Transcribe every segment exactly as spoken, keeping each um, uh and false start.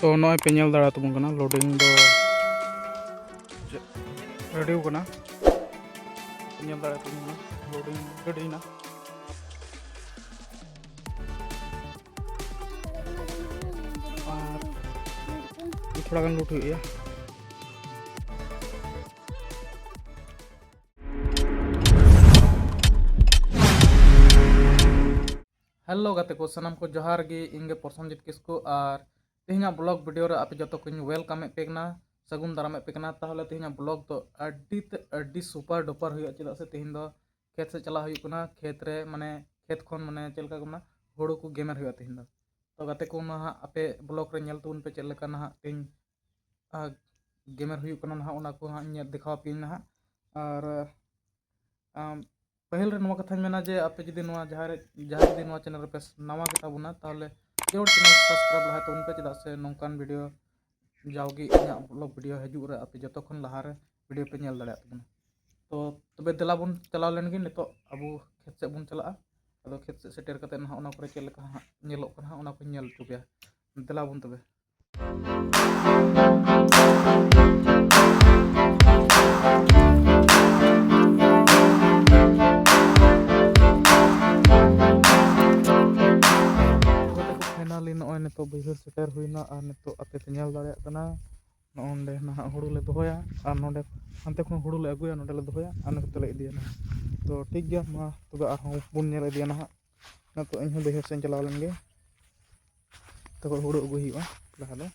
ᱛᱚ ᱱᱚᱜᱼᱚᱭ ᱯᱮ ᱧᱮᱞ ᱫᱟᱲᱮᱭᱟᱛᱟᱵᱚᱱ ᱠᱟᱱᱟ, loading ᱫᱚ ready ᱠᱟᱱᱟ᱾ ᱯᱮ ᱧᱮᱞ ᱫᱟᱲᱮᱭᱟᱛᱟᱵᱚᱱ ᱠᱟᱱᱟ, loading ready ᱮᱱᱟ᱾ ᱟᱨ ᱛᱷᱚᱲᱟ ᱜᱟᱱ load ᱦᱩᱭᱩᱜᱼᱟ᱾ ᱦᱮᱞᱳ ᱜᱟᱛᱮ ᱠᱚ, ᱥᱟᱱᱟᱢ ᱠᱚ ᱡᱚᱦᱟᱨ ᱜᱮ᱾ ᱤᱧ ᱜᱮ ᱯᱨᱚᱥᱚᱱᱡᱤᱛ ᱠᱤᱥᱠᱩ ᱟᱨ ᱛᱮᱦᱮᱧᱟᱜ vlog video ᱨᱮ ᱟᱯᱮ ᱡᱚᱛᱚ ᱠᱚᱧ welcome ᱮᱫ ᱯᱮ ᱠᱟᱱᱟ, ᱥᱟᱹᱜᱩᱱ ᱫᱟᱨᱟᱢ ᱮᱫ ᱯᱮ ᱠᱟᱱᱟ᱾ ᱛᱟᱦᱚᱞᱮ ᱛᱮᱦᱮᱧᱟᱜ vlog ᱫᱚ ᱟᱹᱰᱤ ᱛᱮ ᱟᱹᱰᱤ super duper ᱦᱩᱭᱩᱜᱼᱟ, ᱪᱮᱫᱟᱜ ᱥᱮ ᱛᱮᱦᱮᱧ ᱫᱚ ᱠᱷᱮᱛ ᱥᱮᱫ ᱪᱟᱞᱟᱜ ᱦᱩᱭᱩᱜ ᱠᱟᱱᱟ᱾ ᱠᱷᱮᱛ ᱨᱮ ᱢᱟᱱᱮ ᱠᱷᱮᱛ ᱠᱷᱚᱱ ᱢᱟᱱᱮ ᱪᱮᱫ ᱞᱮᱠᱟ ᱠᱚ ᱢᱮᱱᱟ, ᱦᱩᱲᱩ ᱠᱚ ᱜᱮᱢᱮᱨ ᱦᱩᱭᱩᱜᱼᱟ ᱛᱮᱦᱮᱧ ᱫᱚ᱾ ᱛᱚ ᱜᱟᱛᱮ ᱠᱚ, ᱱᱟᱦᱟᱜ ᱟᱯᱮ vlog ᱨᱮ ᱧᱮᱞ ᱛᱟᱵᱚᱱ ᱯᱮ ᱪᱮᱫ ᱞᱮᱠᱟ ᱱᱟᱦᱟᱜ ᱛᱮᱦᱮᱧ ᱟᱨ ᱜᱮᱢᱮᱨ ᱦᱩᱭᱩᱜ ᱠᱟᱱᱟ ᱱᱟᱦᱟᱜ, ᱚᱱᱟ ᱠᱚ ᱦᱟᱸᱜ ᱧᱮᱞ ᱫᱮᱠᱷᱟᱣ ᱟᱯᱮᱭᱟᱹᱧ ᱱᱟᱦᱟᱜ᱾ ᱟᱨ, ᱟᱢ, ᱯᱟᱹᱦᱤᱞ ᱨᱮ ᱱᱚᱣᱟ ᱠᱟᱛᱷᱟᱧ ᱢᱮᱱᱟ ᱡᱮ ᱟᱯᱮ ᱡᱩᱫᱤ ᱱᱚᱣᱟ ᱡᱟᱦᱟᱸᱭ ᱨᱮ, ᱡᱟᱦᱟᱸᱭ ᱡᱩᱫᱤ ᱱᱚᱣᱟ channel ᱨᱮᱯᱮ ᱱᱟᱣᱟ ᱜᱮ ᱛᱟᱵᱚᱱᱟ, ᱛᱟᱦᱚᱞᱮ ᱡᱟᱹᱨᱩᱲ channel subscribe ᱞᱟᱦᱟᱭ ᱛᱟᱵᱚᱱ ᱯᱮ, ᱪᱮᱫᱟᱜ ᱥᱮ ᱱᱚᱝᱠᱟᱱ video ᱡᱟᱣᱜᱮ ᱤᱧᱟᱹᱜ vlog video ᱦᱤᱡᱩᱜ ᱨᱮ ᱟᱯᱮ ᱡᱚᱛᱚ ᱠᱷᱚᱱ ᱞᱟᱦᱟ ᱨᱮ video ᱯᱮ ᱧᱮᱞ ᱫᱟᱲᱮᱭᱟᱜ ᱛᱟᱵᱚᱱᱟ᱾ ᱛᱚ ᱛᱚᱵᱮ ᱫᱮᱞᱟ ᱵᱚᱱ ᱪᱟᱞᱟᱣ ᱞᱮᱱ ᱜᱮ, ᱱᱤᱛᱚᱜ ᱟᱵᱚ ᱠᱷᱮᱛ ᱥᱮᱫ ᱵᱚᱱ ᱪᱟᱞᱟᱜᱼᱟ᱾ ᱟᱫᱚ ᱠᱷᱮᱛ ᱥᱮᱫ ᱥᱮᱴᱮᱨ ᱠᱟᱛᱮ ᱱᱟᱦᱟᱜ ᱚᱱᱟ ᱠᱚᱨᱮ ᱪᱮᱫ ᱞᱮᱠᱟ ᱦᱟᱸᱜ ᱧᱮᱞᱚᱜ ᱠᱟᱱᱟ ᱦᱟᱸᱜ, ᱚᱱᱟ ᱠᱚᱧ ᱧᱮᱞ ᱦᱚᱪᱚ ᱯᱮᱭᱟ᱾ ᱫᱮᱞᱟ ᱵᱚᱱ ᱛᱚᱵᱮ᱾ ᱜᱟᱛᱮ ᱠᱚ, finally ᱱᱚᱜᱼᱚᱭ ᱱᱤᱛᱚᱜ ᱵᱟᱹᱭᱦᱟᱹᱲ ᱥᱮᱴᱮᱨ ᱦᱩᱭᱱᱟ ᱟᱨ ᱱᱤᱛᱚᱜ ᱟᱯᱮ ᱯᱮ ᱧᱮᱞ ᱫᱟᱲᱮᱭᱟᱜ ᱠᱟᱱᱟ, ᱱᱚᱜᱼᱚ ᱱᱚᱸᱰᱮ ᱱᱟᱦᱟᱜ ᱦᱩᱲᱩ ᱞᱮ ᱫᱚᱦᱚᱭᱟ ᱟᱨ ᱱᱚᱸᱰᱮ ᱦᱟᱱᱛᱮ ᱠᱷᱚᱱ ᱦᱩᱲᱩ ᱞᱮ ᱟᱹᱜᱩᱭᱟ, ᱱᱚᱸᱰᱮ ᱞᱮ ᱫᱚᱦᱚᱭᱟ ᱟᱨ ᱱᱚᱛᱮ ᱞᱮ ᱤᱫᱤᱭᱟ ᱱᱟᱦᱟᱜ᱾ ᱛᱚ ᱴᱷᱤᱠ ᱜᱮᱭᱟ, ᱢᱟ ᱛᱚᱵᱮ ᱟᱨᱦᱚᱸ ᱵᱚᱱ ᱧᱮᱞ ᱤᱫᱤᱭᱟ ᱱᱟᱦᱟᱜ᱾ ᱱᱤᱛᱚᱜ ᱤᱧ ᱦᱚᱸ ᱵᱟᱹᱭᱦᱟᱹᱲ ᱥᱮᱫ ᱤᱧ ᱪᱟᱞᱟᱣ ᱞᱮᱱ ᱜᱮ᱾ ᱛᱚᱵᱮ ᱦᱩᱲᱩ ᱟᱹᱜᱩᱭ ᱦᱩᱭᱩᱜᱼᱟ ᱞᱟᱦᱟ ᱫᱚ᱾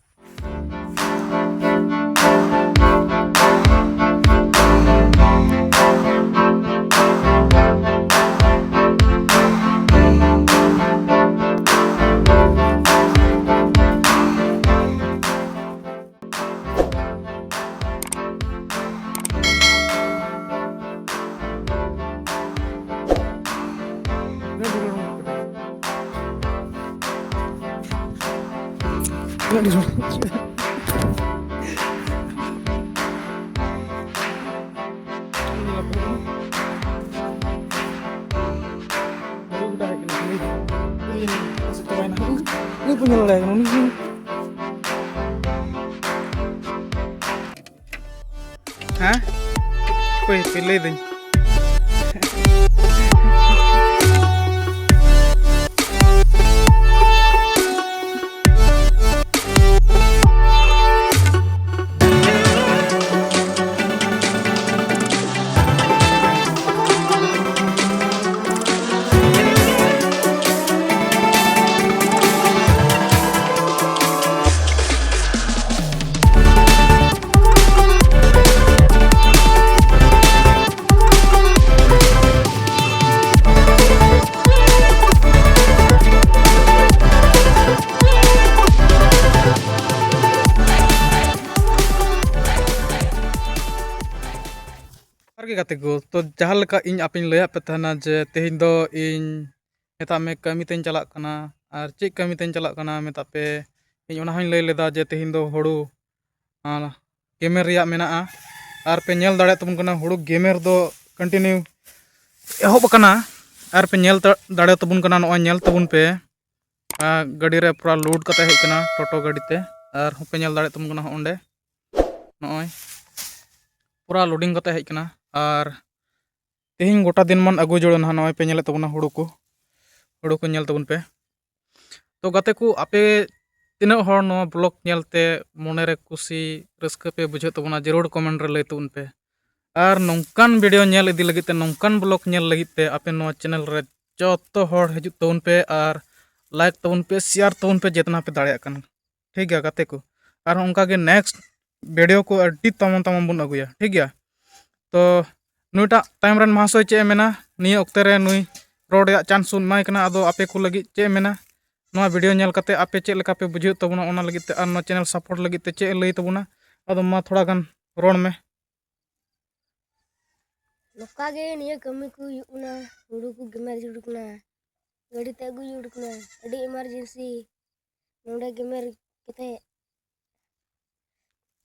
ᱩᱱᱤ ᱠᱚ ᱧᱮᱞ ᱫᱟᱲᱮᱭᱟᱭ ᱠᱟᱱᱟ, ᱩᱱᱤ ᱦᱚᱸ, ᱩᱱᱤ ᱠᱚ ᱧᱮᱞ ᱫᱟᱲᱮᱭᱟᱭ ᱠᱟᱱᱟ, ᱩᱱᱤ ᱦᱚᱸ᱾ ᱦᱮᱸ? ᱦᱟᱯᱮ, ᱦᱟᱯᱮ, ᱞᱟᱹᱭ ᱫᱟᱹᱧ᱾ ᱡᱚᱦᱟᱨ ᱜᱮ ᱜᱟᱛᱮ ᱠᱚ᱾ ᱛᱚ, ᱡᱟᱦᱟᱸ ᱞᱮᱠᱟ ᱤᱧ ᱟᱯᱮᱧ ᱞᱟᱹᱭᱟᱫ ᱯᱮ ᱛᱟᱦᱮᱱᱟ ᱡᱮ ᱛᱮᱦᱮᱧ ᱫᱚ ᱤᱧ, ᱢᱮᱛᱟᱜ ᱢᱮ, ᱠᱟᱹᱢᱤ ᱛᱮᱧ ᱪᱟᱞᱟᱜ ᱠᱟᱱᱟ, ᱟᱨ ᱪᱮᱫ ᱠᱟᱹᱢᱤ ᱛᱮᱧ ᱪᱟᱞᱟᱜ ᱠᱟᱱᱟ, ᱢᱮᱛᱟᱜ ᱯᱮ, ᱤᱧ ᱚᱱᱟ ᱦᱚᱸᱧ ᱞᱟᱹᱭ ᱞᱮᱫᱟ ᱡᱮ ᱛᱮᱦᱮᱧ ᱫᱚ ᱦᱩᱲᱩ, ᱟᱨ, ᱜᱮᱢᱮᱨ ᱨᱮᱭᱟᱜ ᱢᱮᱱᱟᱜᱼᱟ, ᱟᱨ ᱯᱮ ᱧᱮᱞ ᱫᱟᱲᱮᱭᱟᱜ ᱛᱟᱵᱚᱱ ᱠᱟᱱᱟ ᱦᱩᱲᱩ ᱜᱮᱢᱮᱨ ᱫᱚ continue ᱮᱦᱚᱵ ᱟᱠᱟᱱᱟ, ᱟᱨ ᱯᱮ ᱧᱮᱞ ᱫᱟ-, ᱫᱟᱲᱮᱭᱟᱛᱟᱵᱚᱱ ᱠᱟᱱᱟ, ᱱᱚᱜᱼᱚᱭ ᱧᱮᱞ ᱛᱟᱵᱚᱱ ᱯᱮ᱾ ᱟᱨ ᱜᱟᱹᱰᱤ ᱨᱮ ᱯᱩᱨᱟ load ᱠᱟᱛᱮ ᱦᱮᱡ ᱠᱟᱱᱟ, ᱴᱳᱴᱳ ᱜᱟᱹᱰᱤ ᱛᱮ᱾ ᱟᱨ ᱦᱚᱸᱯᱮ ᱧᱮᱞ ᱫᱟᱲᱮᱭᱟᱜ ᱛᱟᱵᱚᱱ ᱠᱟᱱᱟ ᱦᱚᱸ ᱚᱸᱰᱮ, ᱱᱚᱜᱼᱚᱭ ᱯᱩᱨᱟ loading ᱠᱟᱛᱮ ᱦᱮᱡ ᱠᱟᱱᱟ᱾ ᱟᱨ ᱛᱮᱦᱮᱧ ᱜᱚᱴᱟ ᱫᱤᱱ ᱢᱟᱱ ᱟᱹᱜᱩ ᱡᱟᱹᱨᱩᱲ ᱱᱟᱦᱟᱜ, ᱱᱚᱜᱼᱚᱭ ᱯᱮ ᱧᱮᱞᱮᱫ ᱛᱟᱵᱚᱱᱟ ᱦᱩᱲᱩ ᱠᱚ, ᱦᱩᱲᱩ ᱠᱚ ᱧᱮᱞ ᱛᱟᱵᱚᱱ ᱯᱮ᱾ ᱛᱚ ᱜᱟᱛᱮ ᱠᱚ, ᱟᱯᱮ ᱛᱤᱱᱟᱹᱜ ᱦᱚᱲ ᱱᱚᱣᱟ vlog ᱧᱮᱞ ᱛᱮ ᱢᱚᱱᱮ ᱨᱮ ᱠᱩᱥᱤ ᱨᱟᱹᱥᱠᱟᱹ ᱯᱮ ᱵᱩᱡᱷᱟᱹᱣ ᱛᱟᱵᱚᱱᱟ, ᱡᱟᱹᱨᱩᱲ comment ᱨᱮ ᱞᱟᱹᱭ ᱛᱟᱵᱚᱱ ᱯᱮ᱾ ᱟᱨ ᱱᱚᱝᱠᱟᱱ video ᱧᱮᱞ ᱤᱫᱤ ᱞᱟᱹᱜᱤᱫ ᱛᱮ, ᱱᱚᱝᱠᱟᱱ vlog ᱧᱮᱞ ᱞᱟᱹᱜᱤᱫ ᱛᱮ ᱟᱯᱮ ᱱᱚᱣᱟ channel ᱨᱮ ᱡᱚᱛᱚ ᱦᱚᱲ ᱦᱤᱡᱩᱜ ᱛᱟᱵᱚᱱ ᱯᱮ ᱟᱨ like ᱛᱟᱵᱚᱱ ᱯᱮ, share ᱛᱟᱵᱚᱱ ᱯᱮ, ᱡᱮᱛᱱᱟ ᱯᱮ ᱫᱟᱲᱮᱭᱟᱜ ᱠᱟᱱᱟ᱾ ᱴᱷᱤᱠ ᱜᱮᱭᱟ ᱜᱟᱛᱮ ᱠᱚ, ᱟᱨᱦᱚᱸ ᱚᱱᱠᱟ ᱜᱮ next video ᱠᱚ ᱟᱹᱰᱤ ᱛᱟᱢᱟᱢ ᱛᱟᱢᱟᱢ ᱵᱚᱱ ᱟᱹᱜᱩᱭᱟ᱾ ᱴᱷᱤᱠ ᱜᱮᱭᱟ, ᱛᱚ ᱱᱩᱭᱴᱟᱜ ᱛᱟᱭᱚᱢ ᱨᱮᱱ ᱢᱟᱦᱟᱥᱚᱭ ᱪᱮᱫ ᱮ ᱢᱮᱱᱟ, ᱱᱤᱭᱟᱹ ᱚᱠᱛᱮ ᱨᱮ ᱱᱩᱭ ᱨᱚᱲ ᱨᱮᱭᱟᱜ chance ᱵᱚᱱ ᱮᱢᱟᱭ ᱠᱟᱱᱟ᱾ ᱟᱫᱚ ᱟᱯᱮ ᱠᱚ ᱞᱟᱹᱜᱤᱫ ᱪᱮᱫ ᱮ ᱢᱮᱱᱟ, ᱱᱚᱣᱟ video ᱧᱮᱞ ᱠᱟᱛᱮ ᱟᱯᱮ ᱪᱮᱫ ᱞᱮᱠᱟ ᱯᱮ ᱵᱩᱡᱷᱟᱹᱣ ᱛᱟᱵᱚᱱᱟ, ᱚᱱᱟ ᱞᱟᱹᱜᱤᱫ ᱛᱮ ᱟᱨ ᱱᱚᱣᱟ channel support ᱞᱟᱹᱜᱤᱫ ᱛᱮ ᱪᱮᱫ ᱮ ᱞᱟᱹᱭ ᱛᱟᱵᱚᱱᱟ? ᱟᱫᱚ ᱢᱟ ᱛᱷᱚᱲᱟ ᱜᱟᱱ ᱨᱚᱲ ᱢᱮ᱾ ᱱᱚᱝᱠᱟ ᱜᱮ ᱱᱤᱭᱟᱹ ᱠᱟᱹᱢᱤ ᱠᱚ ᱦᱩᱭᱩᱜ ᱠᱟᱱᱟ, ᱦᱩᱲᱩ ᱠᱚ ᱜᱮᱢᱮᱨ ᱡᱟᱹᱨᱩᱲ ᱠᱟᱱᱟ, ᱜᱟᱹᱰᱤ ᱛᱮ ᱟᱹᱜᱩ ᱡᱟᱹᱨᱩᱲ ᱠᱟᱱᱟ, ᱟᱹᱰᱤ emergency᱾ ᱱᱚᱰᱮ ᱜᱮᱢᱮᱨ ᱠᱟᱛᱮ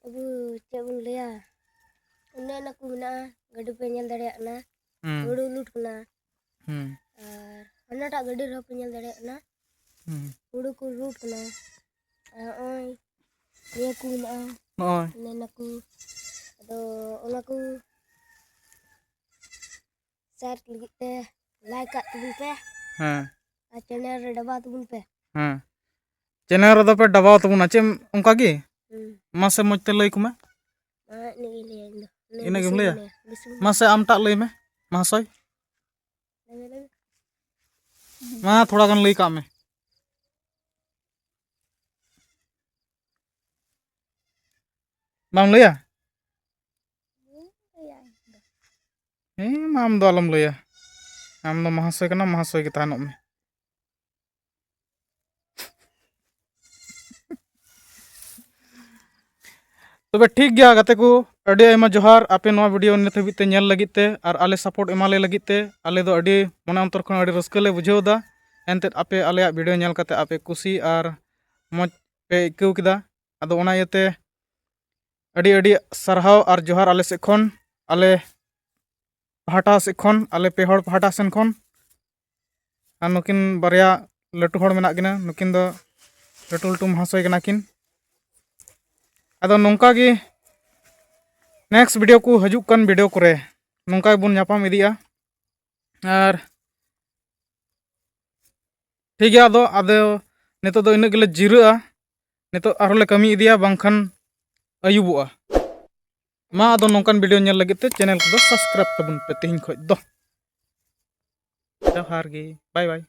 ᱟᱵᱚ ᱪᱮᱫ ᱵᱚᱱ ᱞᱟᱹᱭᱟ, ᱚᱱᱮ ᱚᱱᱟ ᱠᱚ ᱢᱮᱱᱟᱜᱼᱟ, ᱜᱟᱹᱰᱤ ᱯᱮ ᱧᱮᱞ ᱫᱟᱲᱮᱭᱟᱜ ᱠᱟᱱᱟ, ᱦᱩᱸ᱾ ᱦᱩᱲᱩ load ᱠᱟᱱᱟ᱾ ᱦᱩᱸ᱾ ᱟᱨ ᱦᱟᱱᱟᱴᱟᱜ ᱜᱟᱹᱰᱤ ᱨᱮᱦᱚᱸ ᱯᱮ ᱧᱮᱞ ᱫᱟᱲᱮᱭᱟᱜ ᱠᱟᱱᱟ, ᱦᱩᱸ᱾ ᱦᱩᱲᱩ ᱠᱚ load ᱠᱟᱱᱟ᱾ ᱟᱨ ᱱᱚᱜᱼᱚᱭ ᱱᱤᱭᱟᱹ ᱠᱚ ᱢᱮᱱᱟᱜᱼᱟ, ᱱᱚᱜᱼᱚᱭ᱾ ᱚᱱᱮ ᱚᱱᱟ ᱠᱚ᱾ ᱛᱚ ᱚᱱᱟ ᱠᱚ ᱥᱮᱭᱟᱨ ᱞᱟᱹᱜᱤᱫ ᱛᱮ ᱞᱟᱭᱤᱠ ᱠᱟᱜ ᱛᱟᱵᱚᱱ ᱯᱮ᱾ ᱦᱮᱸ᱾ ᱟᱨ ᱪᱮᱱᱮᱞ ᱨᱮ ᱰᱟᱵᱟᱣ ᱛᱟᱵᱚᱱ ᱯᱮ᱾ ᱦᱮᱸ, ᱪᱮᱱᱮᱞ ᱨᱮᱫᱚ ᱯᱮ ᱰᱟᱵᱟᱣ ᱛᱟᱵᱚᱱᱟ᱾ ᱪᱮᱫ ᱮᱢ ᱚᱱᱠᱟ ᱜᱮ? ᱦᱩᱸ᱾ ᱢᱟᱥᱮ ᱢᱚᱡᱽ ᱛᱮ ᱞᱟᱹᱭ ᱠᱚᱢᱮ᱾ ᱢᱟ, ᱤᱱᱟᱹ ᱜᱮᱧ ᱞᱟᱹᱭᱟ ᱤᱧ ᱫᱚ᱾ ᱤᱱᱟᱹ ᱜᱮᱢ ᱵᱮᱥᱤᱧ ᱞᱟᱹᱭᱟ? ᱢᱚᱱᱮᱭᱟ, ᱵᱮᱥᱤᱧ ᱢᱟᱥᱮ ᱟᱢᱴᱟᱜ ᱞᱟᱹᱭ ᱢᱮ, ᱢᱟᱦᱟᱥᱚᱭ᱾ ᱞᱟᱹᱭ ᱢᱮ, ᱞᱟᱹᱭ ᱢᱮ᱾ ᱢᱟ, ᱛᱷᱚᱲᱟ ᱜᱟᱱ ᱞᱟᱹᱭ ᱠᱟᱜ ᱢᱮ᱾ ᱵᱟᱢ ᱞᱟᱹᱭᱟ? ᱦᱮᱸ, ᱢᱟ, ᱟᱢ ᱫᱚ ᱟᱞᱚᱢ ᱞᱟᱹᱭᱟ᱾ ᱟᱢ ᱫᱚ ᱢᱟᱦᱟᱥᱚᱭ ᱠᱟᱱᱟᱢ, ᱢᱟᱦᱟᱥᱚᱭ ᱜᱮ ᱛᱟᱦᱮᱱᱚᱜ ᱢᱮ᱾ ᱛᱚᱵᱮ ᱴᱷᱤᱠ ᱜᱮᱭᱟ ᱜᱟᱛᱮ ᱠᱚ, ᱟᱹᱰᱤ ᱟᱭᱢᱟ ᱡᱚᱦᱟᱨ ᱟᱯᱮ ᱱᱚᱣᱟ ᱵᱷᱤᱰᱤᱭᱳ ᱱᱤᱛ ᱦᱟᱹᱵᱤᱡ ᱛᱮ ᱧᱮᱞ ᱞᱟᱹᱜᱤᱫ ᱛᱮ ᱟᱨ ᱟᱞᱮ ᱥᱟᱯᱳᱨᱴ ᱮᱢᱟ ᱞᱮ ᱞᱟᱹᱜᱤᱫ ᱛᱮ᱾ ᱟᱞᱮ ᱫᱚ ᱟᱹᱰᱤ ᱢᱚᱱᱮ ᱚᱱᱛᱚᱨ ᱠᱷᱚᱱ ᱟᱹᱰᱤ ᱨᱟᱹᱥᱠᱟᱹ ᱞᱮ ᱵᱩᱡᱷᱟᱹᱣ ᱮᱫᱟ᱾ ᱮᱱᱛᱮᱫ ᱟᱯᱮ ᱟᱞᱮᱭᱟᱜ ᱵᱷᱤᱰᱤᱭᱳ ᱧᱮᱞ ᱠᱟᱛᱮ ᱟᱯᱮ ᱠᱩᱥᱤ ᱟᱨ ᱢᱚᱡᱽ ᱯᱮ ᱟᱹᱭᱠᱟᱹᱣ ᱠᱮᱫᱟ᱾ ᱟᱫᱚ ᱚᱱᱟ ᱤᱭᱟᱹᱛᱮ ᱟᱹᱰᱤ ᱟᱹᱰᱤ ᱥᱟᱨᱦᱟᱣ ᱟᱨ ᱡᱚᱦᱟᱨ ᱟᱞᱮ ᱥᱮᱫ ᱠᱷᱚᱱ, ᱟᱞᱮ ᱯᱟᱦᱴᱟ ᱥᱮᱫ ᱠᱷᱚᱱ, ᱟᱞᱮ ᱯᱮ ᱦᱚᱲ ᱯᱟᱦᱴᱟ ᱥᱮᱱ ᱠᱷᱚᱱ᱾ ᱟᱨ ᱱᱩᱠᱤᱱ ᱵᱟᱨᱭᱟ ᱞᱟᱹᱴᱩ ᱦᱚᱲ ᱢᱮᱱᱟᱜ ᱠᱤᱱᱟ, ᱱᱩᱠᱤᱱ ᱫᱚ ᱞᱟᱹᱴᱩ ᱞᱟᱹᱴᱩ ᱢᱚᱦᱟᱥᱚᱭ ᱠᱟᱱᱟ ᱠᱤᱱ᱾ ᱟᱫᱚ ᱱᱚᱝᱠᱟ ᱜᱮ ᱱᱮᱠᱥᱴ ᱵᱷᱤᱰᱤᱭᱳ ᱠᱚ ᱦᱤᱡᱩᱜ ᱠᱟᱱ ᱵᱷᱤᱰᱤᱭᱳ ᱠᱚᱨᱮ ᱱᱚᱝᱠᱟ ᱜᱮᱵᱚᱱ ᱧᱟᱯᱟᱢ ᱤᱫᱤᱜᱼᱟ᱾ ᱟᱨ ᱴᱷᱤᱠ ᱜᱮᱭᱟ, ᱟᱫᱚ, ᱟᱫᱚ ᱱᱤᱛᱚᱜ ᱫᱚ ᱤᱱᱟᱹᱜ ᱜᱮᱞᱮ ᱡᱤᱨᱟᱹᱜᱼᱟ᱾ ᱱᱤᱛᱚᱜ ᱟᱨᱦᱚᱸ ᱞᱮ ᱠᱟᱹᱢᱤ ᱤᱫᱤᱭᱟ, ᱵᱟᱝᱠᱷᱟᱱ ᱟᱹᱭᱩᱵᱚᱜᱼᱟ᱾ ᱢᱟ, ᱟᱫᱚ ᱱᱚᱝᱠᱟᱱ ᱵᱷᱤᱰᱤᱭᱳ ᱧᱮᱞ ᱞᱟᱹᱜᱤᱫ ᱛᱮ ᱪᱮᱱᱮᱞ ᱠᱚᱫᱚ ᱥᱟᱵᱥᱠᱨᱟᱭᱤᱵ ᱛᱟᱵᱚᱱ ᱯᱮ ᱛᱮᱦᱮᱧ ᱠᱷᱚᱡ ᱫᱚ᱾ ᱡᱚᱦᱟᱨ ᱜᱮ, ᱵᱟᱭ ᱵᱟᱭ᱾